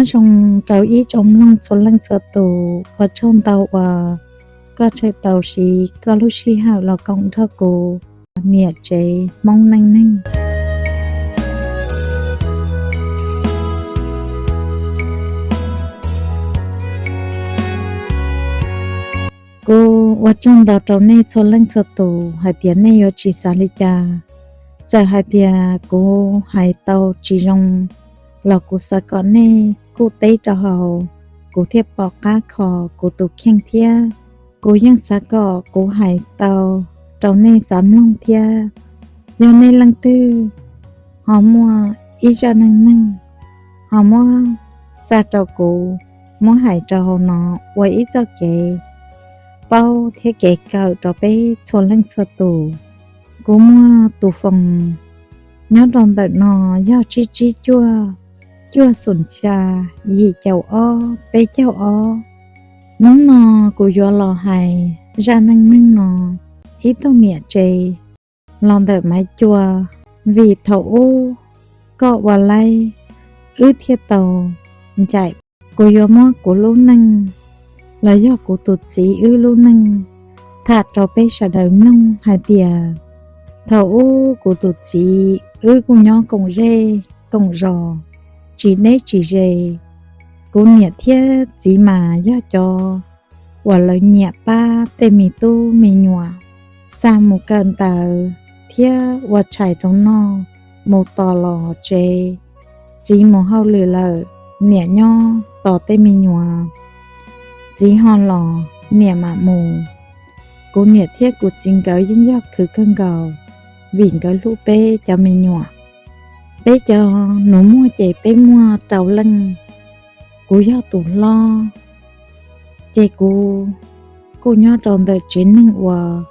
Nyob zoo rau ib tsoom mloog txhua leej txhua tus, ua tsaug ntau uas koj tseem tau siv koj lub sij hawm los koom nrog kuv niam tsev Hmoob neej neeg. Kuv ua tsaug ntau rau nej txhua leej txhua tus hais tias nej yuav tsis xav li cas. Txawm hais tias kuv hais tau tsis zoo los kuv xav kom nej kuj teb rau hauv, kuv thiaj pom qab kho kuv tus kheej thiab. Kuv yeej xav kom kuv hais tau rau nej xav mloog thiab. Yog nej leej twg ho muaj ib zaj neej neeg ho muab xa rau kuv, muab hais rau hauv no ua ib txoj kev paub thiab kev kawm rau peb txhua leej txhua tus. Kuv muaj tus foos nyob rau ntawm no yog tsib tsib cuaj, cuaj xoom xya, yim caum ob, peb caug ob. Hnub no kuv yuav los hais zaj neej neeg no, ib tug niam tsev los ntawm Maiv Cua. Vim thaum ub koj ua laib, wb thiaj tau ncaim. Kuv yuav muab kuv lub neej los yog kuv tus txiv wb lub neej tham rau peb sawv daws mloog hais tias thaum ub kuv tus txiv wb kuj nyob koom zej koom zos, tsis deb tsis ze. Kuv niam thiab txiv mas yog cov uas lawv nyiam pab tej me tub me nyuam xa mus kawm ntawv thiab ua tshais rau noj, mus tos los tsev. Txiv mus hauj lwm lawm, niam nyob tos tej me nyuam. Txiv ho los, niam mam mus. Kuv niam thiab kuv txiv nkawd yeej yog khwv kawg nkaus vim nkawd hlub peb cov me nyuam. Peb cov nus muag ces peb muaj rau leej. Kuv yog tus hlob, ces kuv kuj nyob rau ntawm tsev neeg uas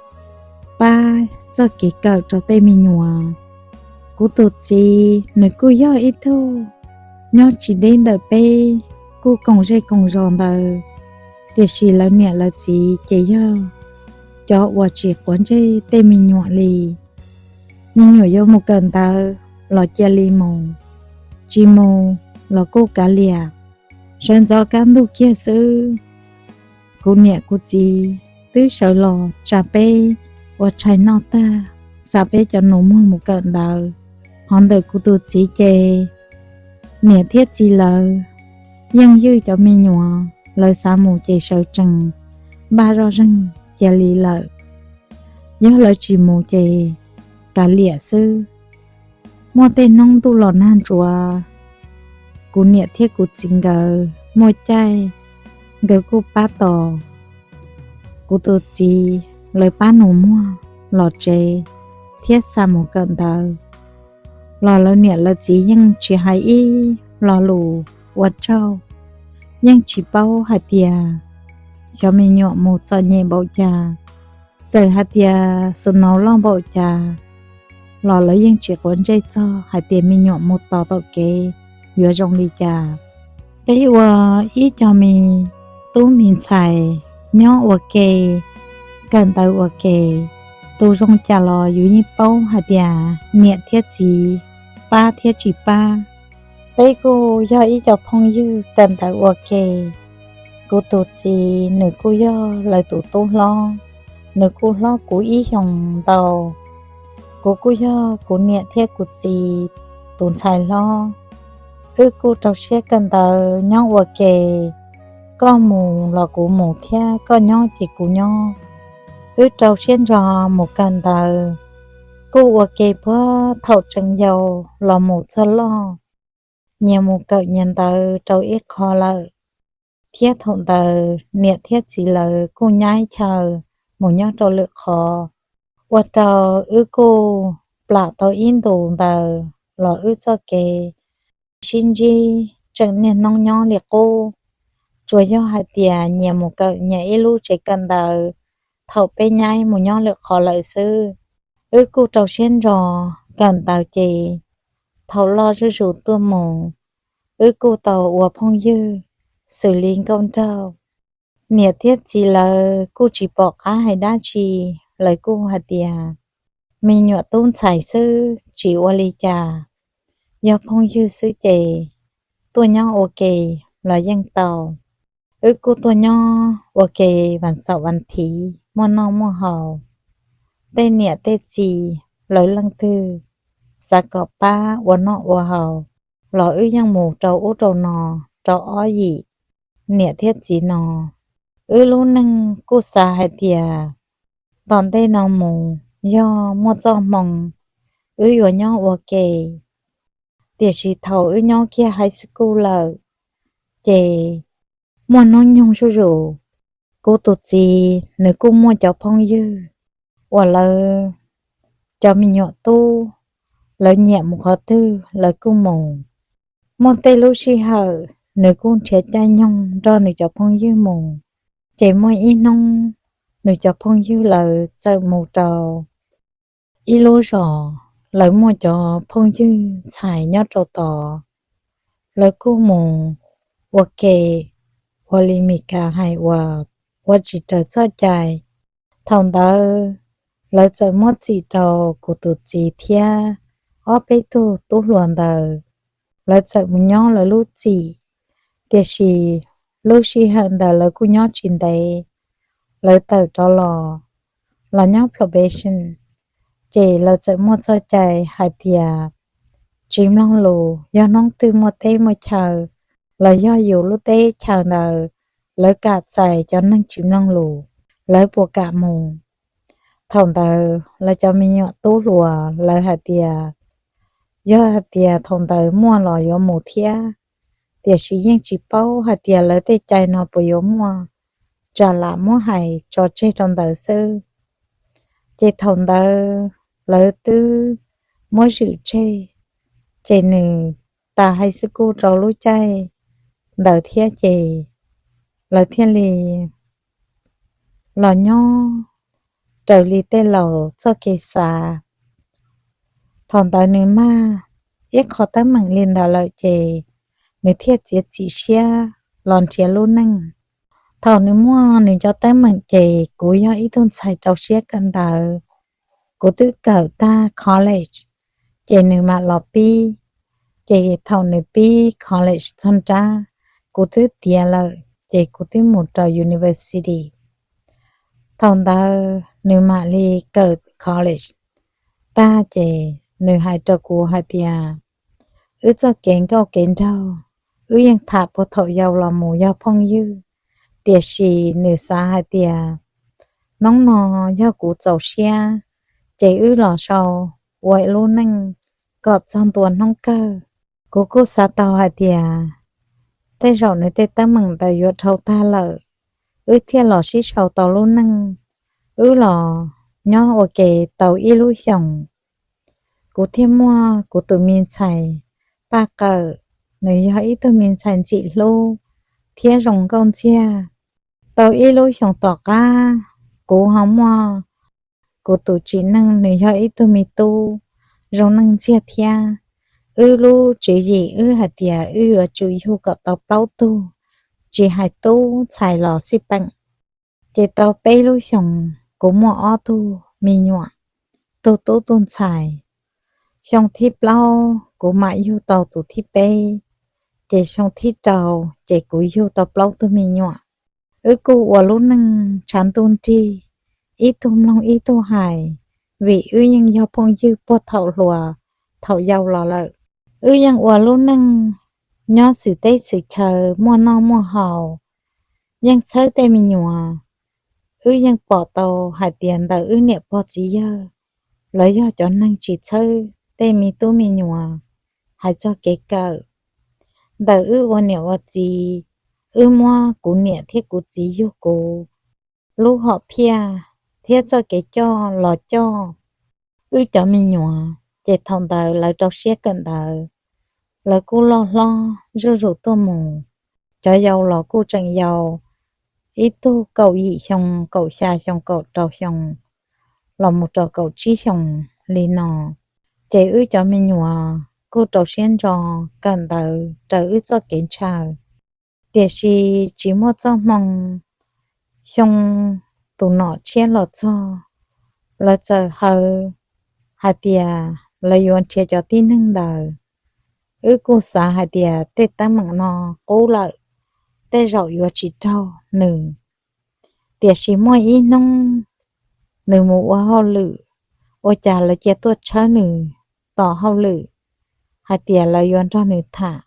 pab txoj kev kawm rau tej me nyuam. Kuv tus txiv nws kuj yog ib tug nyob tsis deb ntawm peb, kuj koom zej koom zos ntawd, tiam sis lawv niam lawv txiv ces yog cov uas tsis quav ntsej tej me nyuam li. Me nyuam yuav mus kawm ntawv los cia li mus, tsis mus los kuj kav liam, sawv ntxov kaj ntug kiag xwb. Kuv niam kuv txiv twb sawv los tsa peb ua tshais noj tag, xa peb cov nus muag mus kawm ntawv. Hos ntawm kuv tus txiv ces niam thiab txiv lawv yeej ywj cov me nyuam, lawv xav mus ces sawv tsees npaj zoj zeeg cia li lawm. Yog lawv tsis mus ces kav liam xwb. Muaj tej hnub ntuj los nag ntsuav, kuv niam thiab kuv txiv nkawd muaj caij, nkawd kuj pab tos kuv tus txiv, lawv pab nus muag los tsev thiab xa mus kawm ntawv. Los lawv niam lawv txiv yeej tsis hais ib lo lus ua tsaug, yeej tsis paub hais tias xyov me nyuam mus txom nyem npaum cas, txawm hais tias xus naus loj npaum cas los lawv yeej tsis quav ntsej txog hais tias me nyuam mus tos tom kev yuav zoo li cas. Peb ua ib co me tub me ntxhais nyob ua ke, kawm ntawv ua ke, tus zoo cas los yus yeej paub hais tias niam thiab txiv pab thiab tsis pab. Peb kuj yog ib co phooj ywg kawm ntawv ua ke. Kuv tus txiv nws kuj yog lawv tus tub hlob, nws kuj hlob kuv ib xyoos ntau. Kuv kuj yog kuv niam thiab kuv txiv tus ntxhais hlob. Wb kuj rau siab kawm ntawv nyob ua ke, koj mus los kuv mus thiab koj nyob ces kuv nyob. Wb rau siab ntso mus kawm ntawv, kuj ua ke puag thaum tseem yau los mus txog loj, nyias mus kawm nyias ntawv rau ib qho lawm. Thiab thaum ntawd niam thiab txiv lawv kuj nyaib chaw mus nyob rau lwm qhov, ua rau wb kuj plam tau ib ntus ntawd los wb txoj kev sib ntsib tseem niaj hnub nyob li qub. Tsuas yog hais tias nyias mus kawm nyias ib lub tsev kawm ntawv thaum peb nyaib mus nyob lwm qhov lawm xwb. Wb kuj rau siab ntso kawm ntawv ces thaum loj zuj zus tuaj mus, wb kuj tau ua phooj ywg xws li nkauj nraug. Niam thiab txiv lawv kuj tsis pom qab hais dab tsi, lawv kuj hais tias me nyuam tub ntxhais xwb tsis ua li cas, yog phooj ywg xwb ces tuaj nyob ua ke los yeej tau. Wb kuj tuaj nyob ua ke vas xaum vas thiv, muaj noj muaj haus. Tej niam tej txiv lawv leej twg xav kom pab ua noj ua haus los wb yeej mus rau ub rau no, rau ob yim niam thiab txiv no. Wb lub neej kuj xav hais tias tom ntej no mus yog muaj txoj hmoo wb yuav nyob ua ke. Tiam sis thaum wb nyob kiag high school lawm ces muaj hnub nyoog zuj zus, kuv tus txiv nws kuj muaj cov phooj ywg uas lawv cov me nyuam tub, lawv nyiam mus qhov twg lawv kuj mus. Muaj tej lub sij hawm nws kuj nrhiav caij nyoog nrog nws cov phooj ywg mus. Ces muaj ib hnub nws cov phooj ywg lawv txawm mus rau ib lub zos, lawv muaj cov phooj ywg ntxhais nyob rau tod, lawv kuj mus ua ke, ua li Mis Kas hais, ua ua tsis raws txoj cai. Thaum ntawd lawv txawm muab txim rau kuv tus txiv thiab ob peb tug tub hluas ntawd, lawv txawm mus nyob lawv lub txim. Tiam sis lub sij hawm ntawd lawv kuj nyob tsis ntev, lawv tawm rov los, los nyob probation. Ces lawv txawm muaj txoj cai hais tias tsis mloog lus, yog hnub twg muaj teb muaj chaw los yog yus lub teb chaw ntawd lawv kam txais cov neeg tsis mloog lus, lawv puas kam mus. Thaum ntawd lawv cov me nyuam tub hluas lawv hais tias yog hais tias thaum ntawd muaj los yuav mus thiab, tiam sis yeej tsis paub hais tias lawv tej cai no puas yuav muaj, tsam lam muab hais tso tseg rau ntawd xwb. Ces thaum ntawd lawv twb muab zwm tseg, ces nws tas high school rau lub caij ntawd thiab ces lawv thiaj li los nyob raws li tej laus txoj kev xav. Thaum ntawd nws mag ib qho teeb meem li ntawd lawm ces nws thiaj txiav txim siab los nrhiav lub neej. Thaum nws muaj nws cov teeb meem ces kuv yog ib tug ntxhais rau siab kawm ntawv, kuv twb kawm tag college, ces nws mam los pib. Ces thaum nws pib college txog nrab, kuv twb tiav lawm ces kuv twb mus rau university. Thaum ntawd nws mam li kawm college tag ces nws hais rau kuv hais tias wb txoj kev nkauj kev nraug, wb yeej tham puag thaum yau los mus yog phooj ywg, tiam sis nws xav hais tias hnub no yog kuv txaus siab ces wb los sau ua lub neej kom txog ntua hnub kawg. Kuv kuj xav tau hais tias tej zaum nws tej teeb meem ntawd yuav dhau tag lawm, wb thiaj los sib sau tau lub neej. Wb los nyob ua ke tau ib lub xyoos, kuv thiaj muaj kuv tus me ntxhais Paj Qawm, nws yog ib tug me ntxhais ntxim hlub thiab zoo nkauj ntxiag. Tau ib lub xyoos tom qab, kuv ho muaj kuv tus txiv neej, nws yog ib tug me tub zoo neej ntxiag thiab. Wb lub tswv yim wb hais tias wb yuav tsum yug kom tau plaub tug, tsis hais tub ntxhais los xij peem. Ces tau peb lub xyoos kuv muaj ob tug me nyuam, tug tub tug ntxhais. Xyoo thib plaub kuv mam yug tau tus thib peb, ces xyoo thib rau ces kuv yug tau plaub tug me nyuam. Wb kuj ua lub neej tshav ntuj nrig, ib tug mloog ib tug hais, vim wb yeej yog phooj ywg puag thaum hluas, thaum yau los lawm. Wb yeej ua lub neej nyob xwm teb xwm chaw, muaj noj muaj haus, yeej txhawb tej me nyuam. Wb yeej pom tau hais tias ntawm wb niam pog txiv yawg, lawv yog cov neeg tsis txhawb tej me tub me nyuam hais txog kev kawm. Ntawm wb ua niam ua txiv, wb muab kuv niam thiab kuv txiv yug kuv lub hom phiaj thiab txoj kev coj los coj wb cov me nyuam. Ces thaum ntawd lawv rau siab kawm ntawv, lawv kuj loj hlob zuj zus tuaj mus. Cov yau los kuj tseem yau, ib tug kaum yim xyoo, kaum xya xyoo, kaum rau xyoo, los mus rau kaum tsib xyoo li no. Ces wb cov me nyuam kuj rau siab ntso kawm ntawv raws wb txoj kev ntshaw. Tiam sis tsis muaj txoj hmoo, xyoo tus nom tshiab los txog, lawv txawm hawv hais tias lawv yuav nrhiav cov tib neeg ntawd. Wb kuj xav hais tias tej teeb meem no qub lawm, tej zaum yuav tsis raug nws. Tiam sis muaj ib hnub nws mus ua hauj lwm, ua cas lawv cia tuaj tshawb nws tom hauj lwm hais tias lawv yuav nrog nws tham.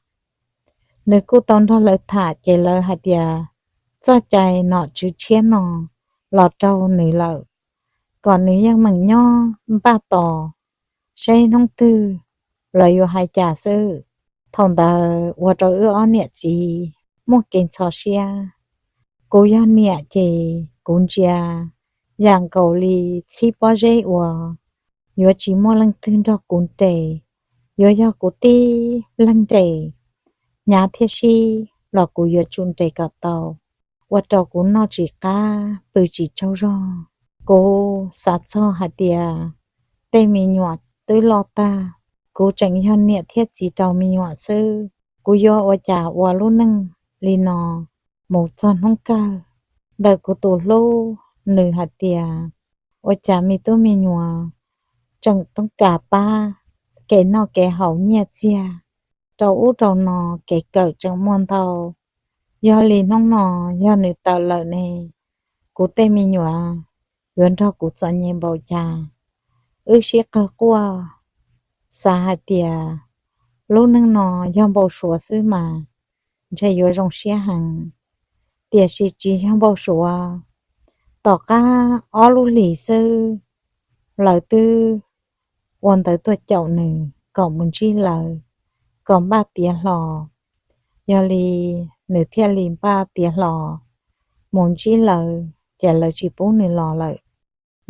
Nws kuj tau nrog lawv tham ces lawv hais tias txoj cai nom tswv tshiab no los rau nws lawm, kom nws yeej meem nyob npaj tos saib hnub twg lawv yuav hais cas xwb. Thaum ntawd ua rau wb ob niam txiv muaj kev ntxhov siab. Kuv yog niam ces kuv ntsia yam nkaus li txhib pob zeb uas yuav tsis muaj leej twg nrog kuv nres, yuav yog kuv tib leeg nres, hnyav thiab sib los kuv yuav tsum nres kom tau, ua rau kuv noj tsis qab pw tsis tsaug zog. Kuv xav txog hais tias tej me nyuam twb loj tag, kuv tseem yog niam thiab txiv rau me nyuam xwb, kuv yuav ua cas ua lub neej li no mus txog hnub kawg. Ntawm kuv tus hlub nws hais tias ua cas me tub me nyuam tseem toob kas pab kev noj kev haus nyiaj txiag rau ub rau no, kev kawm tseem muaj ntau. Yog li hnub no yog nws tawm lawm ne, kuv tej me nyuam yuav nrog kuv txom nyem npaum cas. Wb sib qawg quaj, xav hais tias lub neej no yog npau suav xwb mas ntshe yuav zoo siab heev, tiam sis tsis yog npau suav. Tom qab ob lub hlis xwb, lawv twb ua ntawv tuaj caum nws kom mus ntsib lawv, kom npaj tiav hlo. Yog li nws thiaj li npaj tiav hlo mus ntsib lawv, ces lawv tsis pub nws los lawm.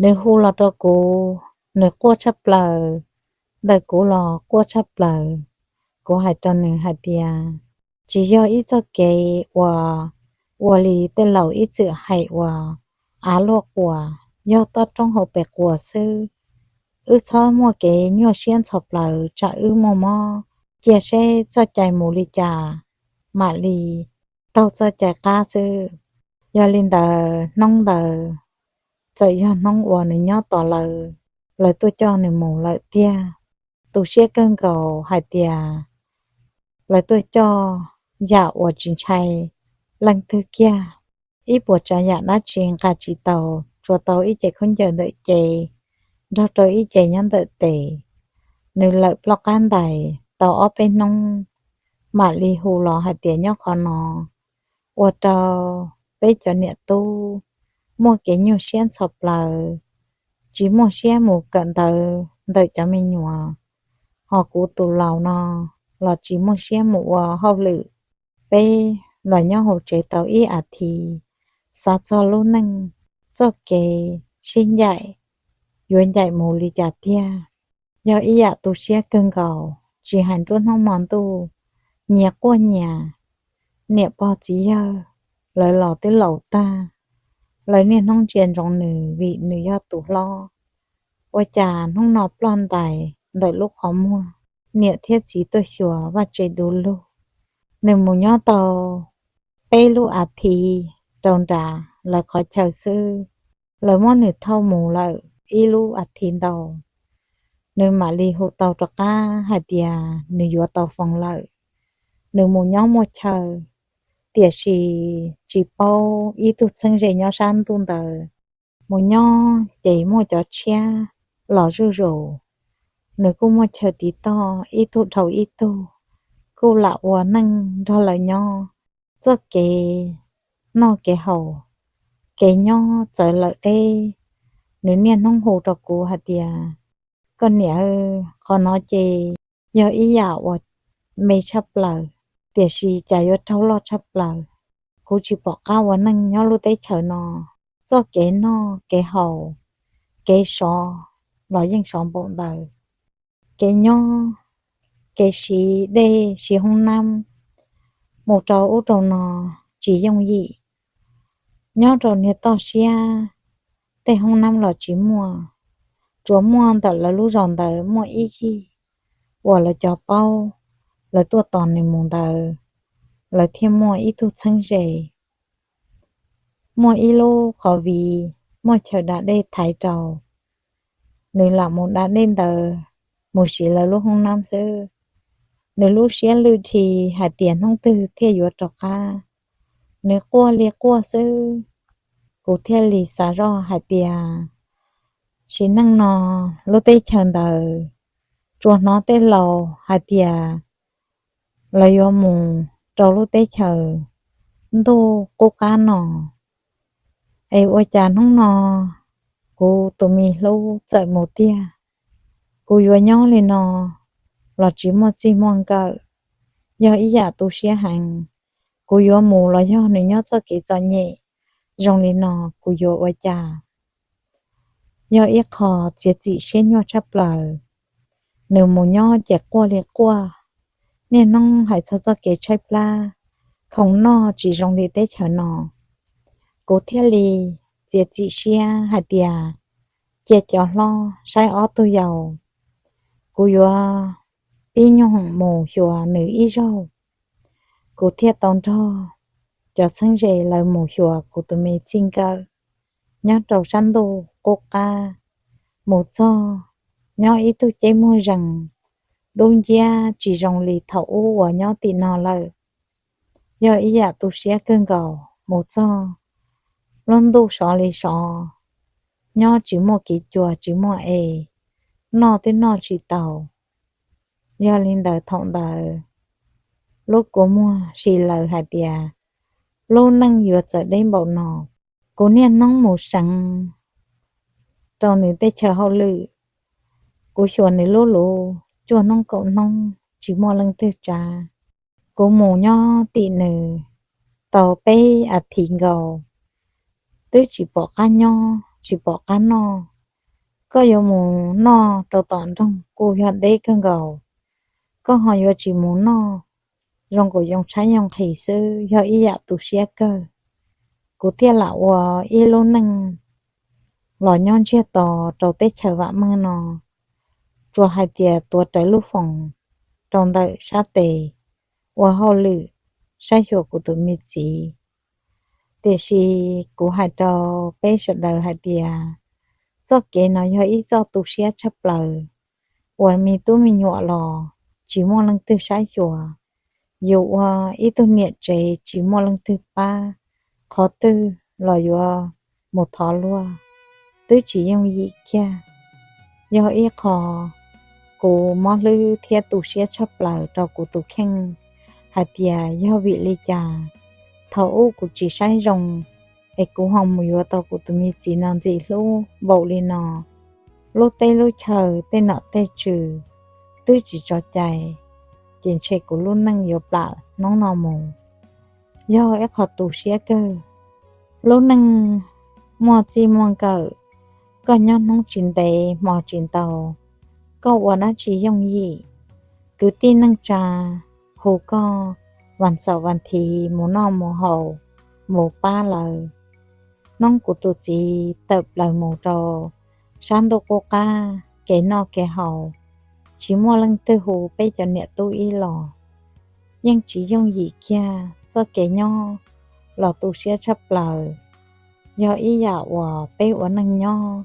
Nws hu los rau kuv, nws quaj tshaj plaws, ntawm kuv los quaj tshaj plaws. Kuv hais rau nws hais tias tsis yog ib txoj kev uas ua li tej laus ib txwm hais uas av luaj quas, yog toj roob hauv pes quas xwb. Wb txhob muaj kev nyuaj siab ntxhov plawv, tsam wb muaj mob, cia seb txoj cai mus li cas mam li taug txoj cai qab xwb. Yog li ntawd hnub ntawd txawm yog hnub uas nws nyob tos lawv, lawv tuaj coj nws mus lawm tiag. Tu siab kawg nkaus hais tias lawv tuaj coj yam uas tsis ntshai leej twg kiag. Ib puas tsav yam dab tsi nqa tsis tau, tsuas tau ib ce khaub ncaws ntawm cev nrog rau ib ce nyob ntawm tes. Nws lawm ploj qab ntais tau ob peb hnub, mam li hu los hais tias nyob qhov no, ua rau peb cov niam tub muaj kev nyuaj siab ntxhov plawv, tsis muaj siab mus kawm ntawv ntawm cov me nyuam. Ho kuv tus laus no los tsis muaj siab mus ua hauj lwm. Peb los nyob hauv tsev tau ib as thiv, xav txog lub neej, txoj kev sib ncaim yuav ncaim mus li cas tiag. Yog ib yam tu siab kawg nkaus, tsis hais nruab hnub hmo ntuj, nyias quaj nyias. Niam pog txiv yawg lawv los twb laus tag, lawv niaj hnub ntsia ntsoov nws vim nws yog tus hlob. Ua cas hnub no ploj ntais ntawm lub qhov muag, niam thiab txiv tuaj xyuas vaj tse du lug. Nws mus nyob tau peb lub as thiv rau nram lawv qhov chaw xwb, lawv muab nws thauj mus lawm ib lub as thiv ntau. Nws mam li hu tau rov qab hais tias nws yuav tau foos lawm. Nws mus nyob muaj chaw, tiam sis tsis paub ib tug txheeb ze nyob sab ntuj ntawd. Mus nyob ces muaj cov tshiab los zuj zus, nws kuj muaj chaw tiv toj ib tug dhau ib tug, kuj lam ua neej nrog lawv nyob. Txoj kev noj kev haus, kev nyob txawv lawm deb. Nws niaj hnub hu rau kuv hais tias, koj niam, qhov no ces yog ib yam uas me tshaj plaws, tiam sis cas yuav raug loj tshaj plaws. Kuv tsis pom qab ua neej nyob lub teb chaws no. Txoj kev noj kev haus, kev sov los yeej sov npaum ntawd. Kev nyob, kev siv dej siv hoob nab mus rau ub rau no tsis yooj yim. Nyob rau niag toj siab, tej hoob nab los tsis muaj, tsuas muaj ntawm lawv lub zos ntawd muaj ib yig uas lawv cov paub, lawv tuaj tos nws mus ntawd, lawv thiaj muaj ib tug txheeb ze, muaj ib lub qhov viv, muaj chaw da dej thaiv rau. Nws lam mus da dej ntawd, mus siv lawv lub hoob nab xwb. Nws lub siab lwj dhi hais tias hnub twg thiaj yuav rov qab. nws quaj li quaj xwb. Kuv thiaj li xav zoj hais tias sim neej no lub teb chaws ntawd tsuas hnov tej laus hais tias lawv yuav mus rau lub teb chaws ntuj qub qab no. Es ua cas hnub no kuv tus me hlub txawm mus tiag? Kuv yuav nyob li no los tsis muaj txij muaj nkawm, yog ib yam tu siab heev. Kuv yuav mus los yog nws nyob txoj kev txom nyem zoo li no, kuv yuav ua cas? Yog ib qho txiav txim siab nyuaj tshaj plaws. Nws mus nyob ces quaj li quaj, niaj hnub hais txog txoj kev tshaib plab, khoom noj tsis zoo li teb chaws no. Kuv thiaj li txiav txim siab hais tias cia cov hlob saib ob tug yau, kuv yuav pib nyuag mus xyuas nws ib zaug. Kuv thiaj tau nrog cov txheeb ze lawv mus xyuas kuv tus me txij nkawm nyob rau sab ntuj qub qab. Mus txog, nyob ib tug ceb muag zees, dub nciab tsis zoo li thaum ub uas nyob tim no lawm. Yog ib yam tu siab kawg nkaus. Mus txog, lub ntuj sov li sov, nyob tsis muaj kev cua tsis muaj es, noj twb noj tsis tau. Yog li ntawd thaum ntawd lub kua muag si lawv hais tias lub neej yuav txawv deb npaum no. Kuv niaj hnub mus seev rau nws tej chaw hauj lwm, kuv xyuas nws lub lus cuaj hnub kaum hnub tsis muaj leej twg tsav. Kuv mus nyob tim nws tau peb a thiv nkaus, twb tsis pom qab nyob tsis pom qab noj. Koj yuav mus noj rau tom nroog kuj yog deb kawg nkaus, koj ho yuav tsis mus noj, zoo nkaus yoo tshaib yoo nqhis xwb, yog ib yam tu siab kawg. Kuv thiaj lam ua ib lub neej los nyob ntsiag to rau teb chaws vam meej no, tsuas hais tias tuav rawv lub foos rau ntawm sab tes, ua hauj lwm saib xyuas kuv tus me txiv. Tiam sis kuv hais rau peb sawv daws hais tias txoj kev no yog ib txoj tu siab tshaj plaws, uas me tub me nyuam los tsis muaj leej twg saib xyuas, yus ua ib tug niam tsev tsis muaj leej twg pab, qhov twg los yuav mus thov luag, twb tsis yooj yim kiag. Yog ib qho kuv mob hlwb thiab tu siab tshaj plaws rau kuv tus kheej hais tias yog vim li cas thaum ub kuv tsis saib zoo es kuv ho mus yuav tau kuv tus me txiv no ntxim hlub npaum li no. Lub teb lub chaw tej nom tej tswv twb tsis tso cai, ces ntshe kuv lub neej yuav plam hnub no mus. Yog ib qho tu siab kawg. Lub neej muaj txij muaj nkawm, koj nyob hnub tsis ntev hmo tsis ntau, koj ua dab tsi yooj yim, kwv tij neej tsa hu koj vas xaum vas thiv mus noj mus haus, mus pab lawv. Hnub kuv tus txiv tawm plaws mus rau sab ntuj qub qab kev noj kev haus, tsis muaj leej twg hu peb cov niam tub ib los, yeej tsis yooj yim kiag txoj kev nyob los tu siab tshaj plaws. Yog ib yam uas peb ua neej nyob,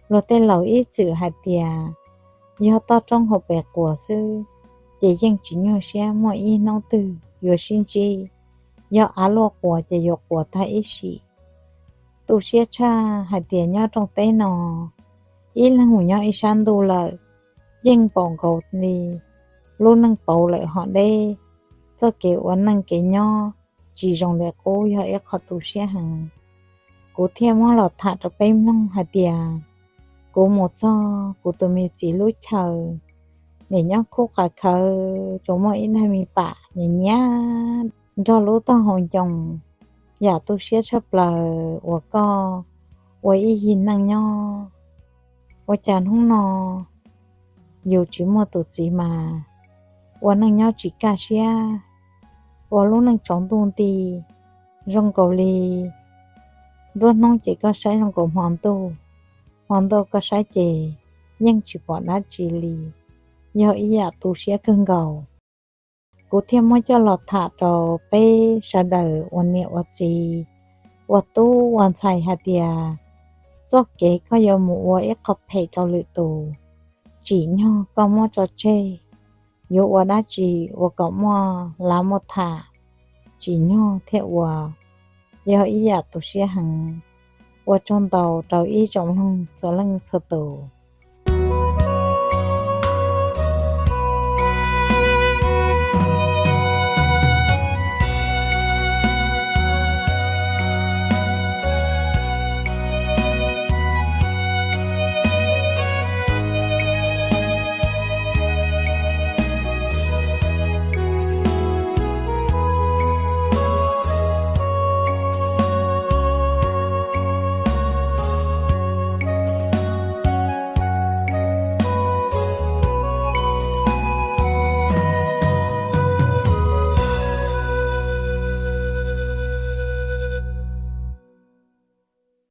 luag tej laus ib txwm hais tias yog toj roob hauv pes quas xwb, ces yeej tsis nyuaj siab muaj ib hnub twg yuav sib ntsib. Yog av luaj quas ces yuav quas tag ib sim. Tu siab tshaj hais tias nyob rooj teb no, ib leeg mus nyob ib sab ntuj lawm, yeej npaum nkaus li lub neej pauv lawm hom deb. Txoj kev ua neej kev nyob tsis zoo li qub, yog ib qho tu siab heev. Kuv thiaj muab los tham rau peb mloog hais tias kuv mus txog kuv tus me txiv lub chaw, nim nyob khub qav khawv, tsuas muaj ib daim me pam nyiam nyiam nrog lub taub hau ncoo, yam tu siab tshaj plaws uas koj ua ib yig neej nyob. Ua cas hnub no yus tsis muaj tus txiv mas ua neej nyob tsis kaj siab, ua lub neej tsaus ntuj nti, zoo nkaus li nruab hnub ces koj saib zoo nkaus hmo ntuj, hmo ntuj koj saib ces yeej tsis pom dab tsi li, yog ib yam tu siab kawg nkaus. Kuv thiaj muab coj los tham rau peb sawv daws ua niam ua txiv, ua tub ua ntxhais hais tias txoj kev koj yuav mus ua ib qho phem rau lwm tus, tsim nyog koj muab tso tseg, yuav ua dab tsi ua kom muaj lav muaj tham, tsim nyog thiab ua, yog ib yam tu siab heev. Ua tsaug ntau rau ib tsoom mloog txhua leej txhua tus.